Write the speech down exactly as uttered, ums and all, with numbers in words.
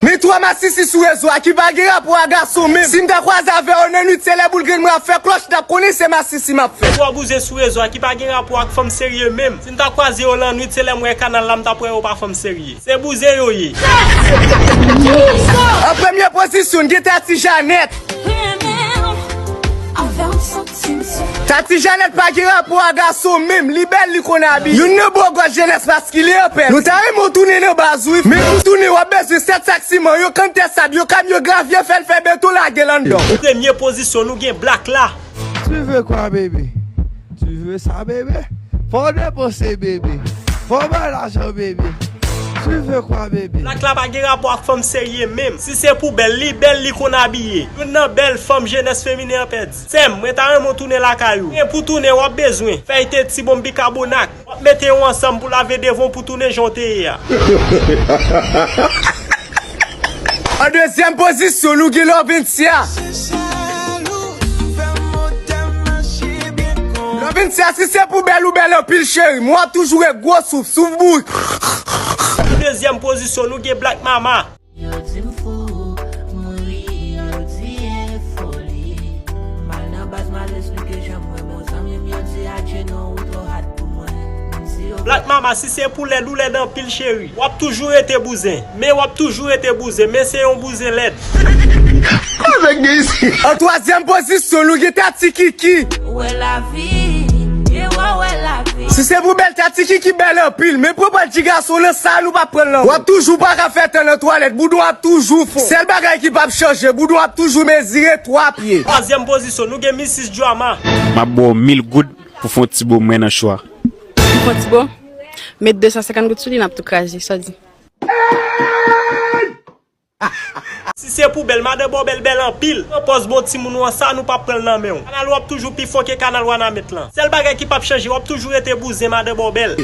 Men twa masisi sou rezo a ki pa gen rapò a gason menm. Si m ta kwaze avè yo nan nwit, se lè boul grenn mwen ap fè klòch, n ap konnen se masisi m ap fè. Twa bouzen sou rezo a ki pa gen rapò ak fanm serye menm. Si m ta kwaze yo nan nwit, se lè m wè kanal la, m t ap wè yo pa fanm serye. Se bouzen yo ye. An premye pozisyon, n gen Tati Janèt. Tati Janèt pa gen rapò a gason menm, li bèl, li konn abiye. Youn nan bò gòs jenès maskilen an pèdi. Nou ta renmen w tounen nan baz wi, men pou tounen w ap bezwen sèt sak siman, yon kanntè sab, yon kamyon gravye, fè l fè beton, lage l anndan. Premye pozisyon, nou gen Black la. Tu veux quoi, baby? Tu veux ça, baby? Fò w depanse, baby. Fò w bay lajan, baby. Tu veux quoi, baby? Black la pa gen rapò ak fanm serye menm. Si se pou bèl, li bèl, li konn abiye. Youn nan bèl fanm jenès feminen an pèdi. Sè m, mwen ta renmen w tounen lakay ou. Men pou tounen, w ap bezwen fèy te ti bonm bikabonak. W ap mete yo ansanm pou lave devan w pou tounen jan w te ye a. An dezyèm pozisyon, nou gen Lovensia. Lovensia, si se pou bèl ou bèl anpil, cheri m, w ap toujou ret gwo souf, souf bouch. An dezyèm pozisyon, nou gen Black Mama. Yo di m fou, m ri, yo di e foli. M al nan baz, m al esplike jan m wè bon zanmi m, yo di adje non, ou twò hard pou mwen. M di yo Black Mama, si se pou lèd, ou lèd anpil, cheri. W ap toujou rete bouzen. Men w ap toujou rete bouzen. Men se yon bouzen lèd. An twazyèm pozisyon, nou gen Tati Kiki. Ou wè lavi, ye w wè lavi. Si se pou bèl, Tati Kiki bèl anpil. Men pran pral ti gason nan sa, nou p ap pran l nan men w. W ap toujou pa ka fè tan nan twalèt. Boudon ap toujou fon. Sèl bagay ki p ap chanje, boudon ap toujou mezire twa pye. Twazyèm pozisyon, nou gen Misis Drama. M ap ba w mil goud pou fè yon ti bo mwen nan cho a. Fè yon ti bo? Met de san senkant goud sou li, n ap tou kraze. Sa w di? Si se pou bèl, madan Bòbèl bèl anpil. Pran pòz bon timoun ou an sa, nou p ap pran l nan men w. Kanal ou ap toujou pi fò ke kanal Wanament lan. Sèl bagay ki p ap chanje, w ap toujou rete bouzen, madan Bòbèl.